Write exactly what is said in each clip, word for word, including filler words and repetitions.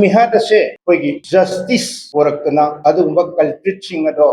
ꯃꯤꯍꯥꯠ ꯑꯁꯦ ꯑꯩꯈꯣꯏꯒꯤ ꯖꯁꯇꯤꯁ ꯄꯨꯔꯛꯇꯅ ꯑꯗꯨꯒꯨꯝꯕ ꯀꯜꯄ꯭ꯔꯤꯠꯁꯤꯡ ꯑꯗꯣ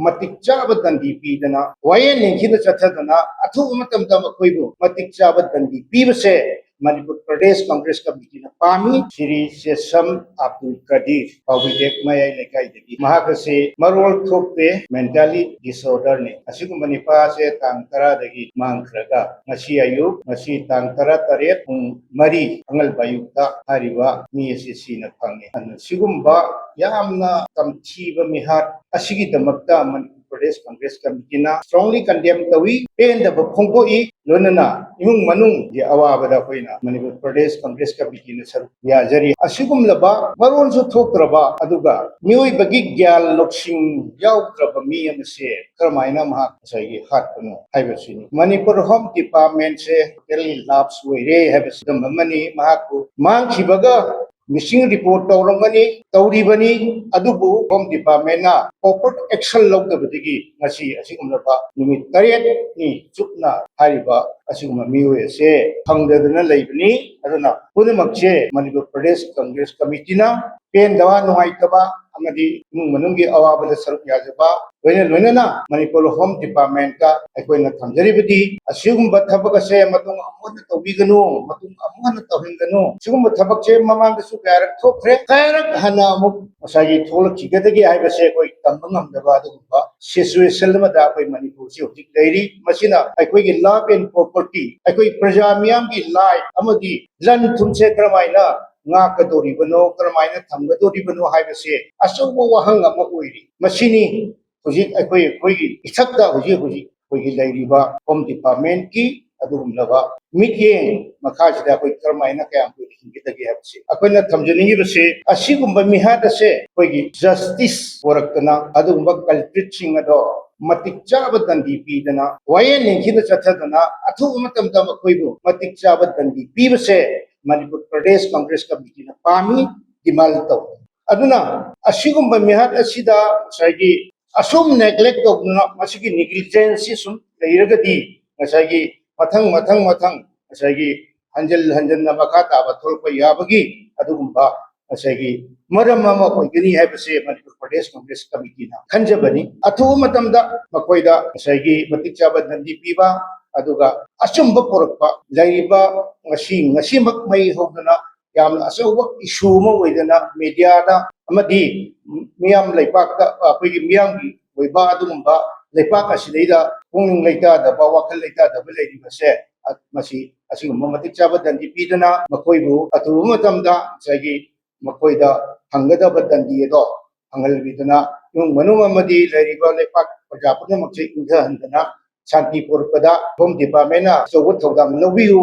ꯃꯇꯤꯛ ꯆꯥꯕ ꯗꯟꯗꯤ ꯄꯤꯗꯅ, ꯋꯥꯌꯦꯜ ꯅꯤꯡꯊꯤꯅ ꯆꯠꯊꯗꯅ, ꯑꯊꯨꯕ ꯃꯇꯝꯗ ꯃꯈꯣꯏꯕꯨ ꯃꯇꯤꯛ ꯆꯥꯕ ꯗꯟꯗꯤ ꯄꯤꯕꯁꯦ ꯃꯅꯤꯄꯨꯔ ꯄ꯭ꯔꯗꯦꯁ ꯀꯪꯒ꯭ꯔꯦꯁ ꯀꯃꯤꯇꯤꯅ ꯄꯥꯝꯃꯤ꯫ ꯁ꯭ꯔꯤ ꯁꯦꯁꯝ ꯑꯕꯗꯨꯜ ꯀꯗꯤꯔ, ꯄꯥꯎꯕꯤꯗꯦꯛ ꯃꯌꯥꯏ ꯂꯩꯀꯥꯏꯗꯒꯤ꯫ ꯃꯍꯥꯛ ꯑꯁꯤ ꯃꯔꯣꯜ ꯊꯣꯛꯇꯦ, ꯃꯦꯟꯇꯦꯂꯤ ꯗꯤꯁꯑꯣꯔꯗꯔꯅꯤ꯫ ꯑꯁꯤꯒꯨꯝꯕ ꯅꯤꯄꯥ ꯑꯁꯦ ꯇꯥꯡ ꯇꯔꯥꯗꯒꯤ ꯃꯥꯡꯈ꯭ꯔꯒ ꯉꯁꯤ ꯑꯌꯨꯛ, ꯉꯁꯤ ꯇꯥꯡ ꯇꯔꯥ ꯇꯔꯦꯠ ꯄꯨꯡ ꯃꯔꯤ ꯑꯉꯟꯕ ꯑꯌꯨꯛꯇ ꯍꯥꯏꯔꯤꯕ ꯃꯤ ꯑꯁꯤ ꯁꯤꯅ ꯐꯪꯉꯤ꯫ ꯑꯗꯨꯅ ꯁꯤꯒꯨꯝꯕ ꯌꯥꯝꯅ ꯇꯝꯊꯤꯕ ꯃꯤꯍꯥꯠ ꯑꯁꯤꯒꯤꯗꯃꯛꯇ ꯃꯅꯤꯄꯨꯔ ꯄ꯭ꯔꯗꯦꯁ ꯀꯪꯒ꯭ꯔꯦꯁ ꯀꯃꯤꯇꯤꯅ strongly condemn ꯇꯧꯏ, ꯄꯦꯟꯗꯕ ꯐꯣꯡꯗꯣꯛꯏ꯫ ꯂꯣꯏꯅꯅ ꯏꯃꯨꯡ ꯃꯅꯨꯡꯒꯤ ꯑꯋꯥꯕꯗ ꯑꯩꯈꯣꯏꯅ ꯃꯅꯤꯄꯨꯔ ꯄ꯭ꯔꯗꯦꯁ ꯀꯪꯒ꯭ꯔꯦꯁ ꯀꯃꯤꯇꯤꯅ ꯁꯔꯨꯛ ꯌꯥꯖꯔꯤ꯫ ꯑꯁꯤꯒꯨꯝꯂꯕ ꯃꯔꯣꯟꯁꯨ ꯊꯣꯛꯇ꯭ꯔꯕ ꯑꯗꯨꯒ ꯃꯤꯑꯣꯏꯕꯒꯤ ꯒ꯭ꯌꯥꯟ ꯂꯧꯁꯤꯡ ꯌꯥꯎꯗ꯭ꯔꯕ ꯃꯤ ꯑꯃꯁꯦ ꯀꯔꯝꯍꯥꯏꯅ ꯃꯍꯥꯛ ꯉꯁꯥꯏꯒꯤ ꯍꯥꯠꯄꯅꯣ ꯍꯥꯏꯕꯁꯤꯅꯤ꯫ ꯃꯅꯤꯄꯨꯔ ꯍꯣꯝ ꯗꯤꯄꯥꯔꯠꯃꯦꯟꯁꯦ totally lapse ꯑꯣꯏꯔꯦ ꯍꯥꯏꯕꯁꯤ ꯑꯗꯨꯝ ꯑꯃꯅꯤ꯫ ꯃꯍꯥꯛꯄꯨ ꯃꯥꯡꯈꯤꯕꯒ ꯃꯤꯁꯤꯡ ꯔꯤꯄꯣꯔꯠ ꯇꯧꯔꯝꯒꯅꯤ, ꯇꯧꯔꯤꯕꯅꯤ, ꯑꯗꯨꯕꯨ ꯍꯣꯝ ꯗꯤꯄꯥꯔꯠꯃꯦꯟꯅ ꯄ꯭ꯔꯣꯄꯔ ꯑꯦꯛꯁꯟ ꯂꯧꯗꯕꯗꯒꯤ ꯉꯁꯤ ꯑꯁꯤꯒꯨꯝꯂꯕ ꯅꯨꯃꯤꯠ ꯇꯔꯦꯠꯅꯤ ꯆꯨꯞꯅ ꯍꯥꯏꯔꯤꯕ ꯑꯁꯤꯒꯨꯝꯕ ꯃꯤꯑꯣꯏ ꯑꯁꯦ ꯐꯪꯗꯗꯅ ꯂꯩꯕꯅꯤ꯫ ꯑꯗꯨꯅ ꯄꯨꯝꯅꯃꯛꯁꯦ ꯃꯅꯤꯄꯨꯔ ꯄ꯭ꯔꯗꯦꯁ ꯀꯪꯒ꯭ꯔꯦꯁ ꯀꯃꯤꯇꯤꯅ ꯄꯦꯟꯗꯕ, ꯅꯨꯡꯉꯥꯏꯇꯕ ꯑꯃꯗꯤ ꯏꯃꯨꯡ ꯃꯅꯨꯡꯒꯤ ꯑꯋꯥꯕꯗ ꯁꯔꯨꯛ ꯌꯥꯖꯕ, ꯂꯣꯏꯅ ꯂꯣꯏꯅꯅ ꯃꯅꯤꯄꯨꯔ ꯍꯣꯝ ꯗꯤꯄꯥꯔꯠꯃꯦꯟꯇ ꯑꯩꯈꯣꯏꯅ ꯊꯝꯖꯔꯤꯕꯗꯤ ꯑꯁꯤꯒꯨꯝꯕ ꯊꯕꯛ ꯑꯁꯦ ꯃꯇꯨꯡ ꯑꯃꯨꯛ ꯍꯟꯅ ꯇꯧꯕꯤꯒꯅꯨ, ꯃꯇꯨꯡ ꯑꯃꯨꯛ ꯍꯟꯅ ꯇꯧꯍꯟꯒꯅꯨ꯫ ꯁꯤꯒꯨꯝꯕ ꯊꯕꯛꯁꯦ ꯃꯃꯥꯡꯗꯁꯨ ꯀꯌꯥꯔꯛ ꯊꯣꯛꯈ꯭ꯔꯦ, ꯀꯌꯥꯔꯛ ꯍꯟꯅ ꯑꯃꯨꯛ ꯉꯁꯥꯏꯒꯤ ꯊꯣꯛꯂꯛꯈꯤꯒꯗꯒꯦ ꯍꯥꯏꯕꯁꯦ ꯑꯩꯈꯣꯏ ꯇꯝꯕ ꯉꯝꯗꯕ ꯑꯗꯨꯒꯨꯝꯕ ꯁꯤꯆꯨꯋꯦꯁꯟ ꯑꯃꯗ ꯑꯩꯈꯣꯏ ꯃꯅꯤꯄꯨꯔꯁꯤ ꯍꯧꯖꯤꯛ ꯂꯩꯔꯤ꯫ ꯃꯁꯤꯅ ꯑꯩꯈꯣꯏꯒꯤ life and property, ꯑꯩꯈꯣꯏ ꯄ꯭ꯔꯖꯥ ꯃꯤꯌꯥꯝꯒꯤ ꯂꯥꯏꯐ ꯑꯃꯗꯤ ꯂꯟ ꯊꯨꯝꯁꯦ ꯀꯔꯝꯍꯥꯏꯅ ꯉꯥꯛꯀꯗꯧꯔꯤꯕꯅꯣ, ꯀꯔꯝꯍꯥꯏꯅ ꯊꯝꯒꯗꯧꯔꯤꯕꯅꯣ ꯍꯥꯏꯕꯁꯦ ꯑꯆꯧꯕ ꯋꯥꯍꯪ ꯑꯃ ꯑꯣꯏꯔꯤ꯫ ꯃꯁꯤꯅꯤ ꯍꯧꯖꯤꯛ ꯑꯩꯈꯣꯏ, ꯑꯩꯈꯣꯏꯒꯤ ꯏꯊꯛꯇ ꯍꯧꯖꯤꯛ ꯍꯧꯖꯤꯛ ꯑꯩꯈꯣꯏꯒꯤ ꯂꯩꯔꯤꯕ ꯍꯣꯝ ꯗꯤꯄꯥꯔꯠꯃꯦꯟꯀꯤ ꯑꯗꯨꯒꯨꯝꯂꯕ ꯃꯤꯠꯌꯦꯡ ꯃꯈꯥꯁꯤꯗ ꯑꯩꯈꯣꯏ ꯀꯔꯝꯍꯥꯏꯅ ꯀꯌꯥꯝ ꯀꯨꯏꯅ ꯍꯤꯡꯒꯗꯒꯦ ꯍꯥꯏꯕꯁꯦ꯫ ꯑꯩꯈꯣꯏꯅ ꯊꯝꯖꯅꯤꯡꯉꯤꯕꯁꯦ, ꯑꯁꯤꯒꯨꯝꯕ ꯃꯤꯍꯥꯠ ꯑꯁꯦ ꯑꯩꯈꯣꯏꯒꯤ ꯖꯁꯇꯤꯁ ꯄꯨꯔꯛꯇꯅ ꯑꯗꯨꯒꯨꯝꯕ ꯀꯜꯄ꯭ꯔꯤꯠꯁꯤꯡ ꯑꯗꯣ ꯃꯇꯤꯛ ꯆꯥꯕ ꯗꯟꯗꯤ ꯄꯤꯗꯅ, ꯋꯥꯌꯦꯜ ꯅꯤꯡꯊꯤꯅ ꯆꯠꯊꯗꯅ, ꯑꯊꯨꯕ ꯃꯇꯝꯗ ꯃꯈꯣꯏꯕꯨ ꯃꯇꯤꯛ ꯆꯥꯕ ꯗꯟꯗꯤ ꯄꯤꯕꯁꯦ ꯃꯅꯤꯄꯨꯔ ꯄ꯭ꯔꯗꯦꯁ ꯀꯪꯒ꯭ꯔꯦꯁ ꯀꯃꯤꯇꯤꯅ ꯄꯥꯝꯃꯤ, ꯗꯤꯃꯥꯟ ꯇꯧꯏ꯫ ꯑꯗꯨꯅ ꯑꯁꯤꯒꯨꯝꯕ ꯃꯤꯍꯥꯠ ꯑꯁꯤꯗ ꯉꯁꯥꯏꯒꯤ ꯑꯁꯨꯝ ꯅꯦꯒ꯭ꯂꯦꯛ ꯇꯧꯗꯨꯅ ꯃꯁꯤꯒꯤ ꯅꯦꯒ꯭ꯂꯤꯖꯦꯟꯁꯁꯤ ꯁꯨꯝ ꯂꯩꯔꯒꯗꯤ ꯉꯁꯥꯏꯒꯤ ꯃꯊꯪ, ꯃꯊꯪ, ꯃꯊꯪ ꯉꯁꯥꯏꯒꯤ ꯍꯟꯖꯤꯜ ꯍꯟꯖꯤꯟꯅ ꯃꯈꯥ ꯇꯥꯕ ꯊꯣꯛꯂꯛꯄ ꯌꯥꯕꯒꯤ ꯑꯗꯨꯒꯨꯝꯕ ꯉꯁꯥꯏꯒꯤ ꯃꯔꯝ ꯑꯃ ꯑꯣꯏꯒꯅꯤ ꯍꯥꯏꯕꯁꯦ ꯃꯅꯤꯄꯨꯔ ꯄ꯭ꯔꯗꯦꯁ ꯀꯪꯒ꯭ꯔꯦꯁ ꯀꯃꯤꯇꯤꯅ ꯈꯟꯖꯕꯅꯤ꯫ ꯑꯊꯨꯕ ꯃꯇꯝꯗ ꯃꯈꯣꯏꯗ ꯉꯁꯥꯏꯒꯤ ꯃꯇꯤꯛ ꯆꯥꯕ ꯗꯟꯗꯤ ꯄꯤꯕ, ꯑꯗꯨꯒ ꯑꯆꯨꯝꯕ ꯄꯨꯔꯛꯄ, ꯂꯩꯔꯤꯕ ꯉꯁꯤ, ꯉꯁꯤꯃꯛ ꯃꯩ ꯍꯧꯗꯅ ꯌꯥꯝꯅ ꯑꯆꯧꯕ ꯏꯁꯨ ꯑꯃ ꯑꯣꯏꯗꯅ ꯃꯦꯗꯤꯌꯥꯗ ꯑꯃꯗꯤ ꯃꯤꯌꯥꯝ ꯂꯩꯄꯥꯛꯇ, ꯑꯩꯈꯣꯏꯒꯤ ꯃꯤꯌꯥꯝꯒꯤ ꯑꯣꯏꯕ ꯑꯗꯨꯒꯨꯝꯕ ꯂꯩꯄꯥꯛ ꯑꯁꯤꯗꯩꯗ ꯄꯨꯛꯅꯤꯡ ꯂꯩꯇꯥꯗꯕ, ꯋꯥꯈꯜ ꯂꯩꯇꯥꯗꯕ ꯂꯩꯔꯤꯕꯁꯦ, ꯑ-, ꯃꯁꯤ ꯑꯁꯤꯒꯨꯝꯕ ꯃꯇꯤꯛ ꯆꯥꯕ ꯗꯟꯗꯤ ꯄꯤꯗꯨꯅ ꯃꯈꯣꯏꯕꯨ ꯑꯊꯨꯕ ꯃꯇꯝꯗ ꯉꯁꯥꯏꯒꯤ ꯃꯈꯣꯏꯗ ꯐꯪꯒꯗꯕ ꯗꯟꯗꯤ ꯑꯗꯣ ꯐꯪꯍꯟꯕꯤꯗꯨꯅ ꯏꯃꯨꯡ ꯃꯅꯨꯡ ꯑꯃꯗꯤ ꯂꯩꯔꯤꯕ ꯂꯩꯄꯥꯛ ꯄ꯭ꯔꯖꯥ ꯄꯨꯝꯅꯃꯛꯁꯦ ꯏꯪꯊꯍꯟꯗꯅ ꯁꯥꯟꯇꯤ ꯄꯨꯔꯛꯄꯗ ꯍꯣꯝ ꯗꯤꯄꯥꯔꯠꯃꯦꯟꯅ ꯑꯆꯧꯕ ꯊꯧꯗꯥꯡ ꯂꯧꯕꯤꯌꯨ꯫